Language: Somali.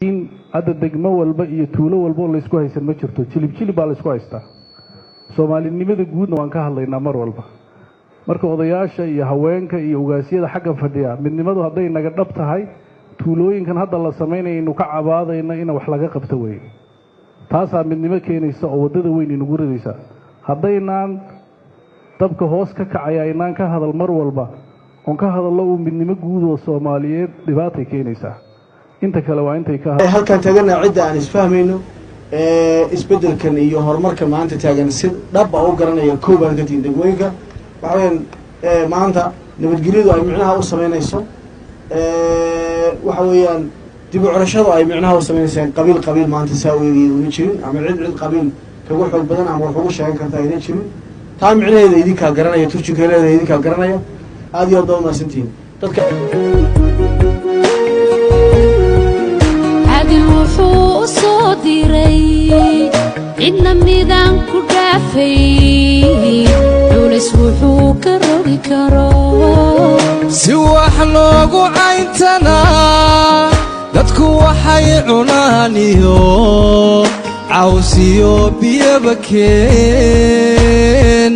Hadda degmo walba iyo tuulo walba oo laysku haysan ma jirto. Jilib jilib baa laysku haystaa. Soomaalinimada guudna waan ka hadlaynaa mar walba. Marka odayaasha iyo haweenka iyo ugaasyada xaggan fadhiya, midnimadu hadday naga dhab tahay, tuulooyinkan hadda la samaynaya inu ka cabaadayna ina wax laga qabto weeye. Taasaa midnimo keenaysa oo waddada weyn inagu ridaysa. Haddaynaan dabka hoos ka kacaya aynaan ka hadal mar walba oon ka hadallo uu midnimo guud oo Soomaaliyeed, dhibaatay keenaysaa. Inta kale waa intay ka Halkaan taagana cidda aan isfahmayno, isbeddelkan iyo horumarka maanta taagan si dhaba u garanaya. Kow baan ka tihin degmooyinka. Waxa weyaan maanta nabadgelyadu ay micnaha u sameynayso, waxa weeyaan dib u curashadu ay micnaha u sameynaysa. Qabiil qabiil maanta saa u eegaya una jirin, ama cid cid qabiil kaga xoog badan ama wax ugu sheegan karta ayna jirin. Taa micnaheeda idinkaa garanaya, turjunka leedahay idinkaa garanaya. Aad iyo aad baa umahadsantihiin dadka. Cadil wuxuu u soo diray cidna midaan ku dhaafay, culays wuxuu ka rogi karo. Si wax loogu cayntanaa dadku waxay cunaan iyo cawsiyo biyaba keen.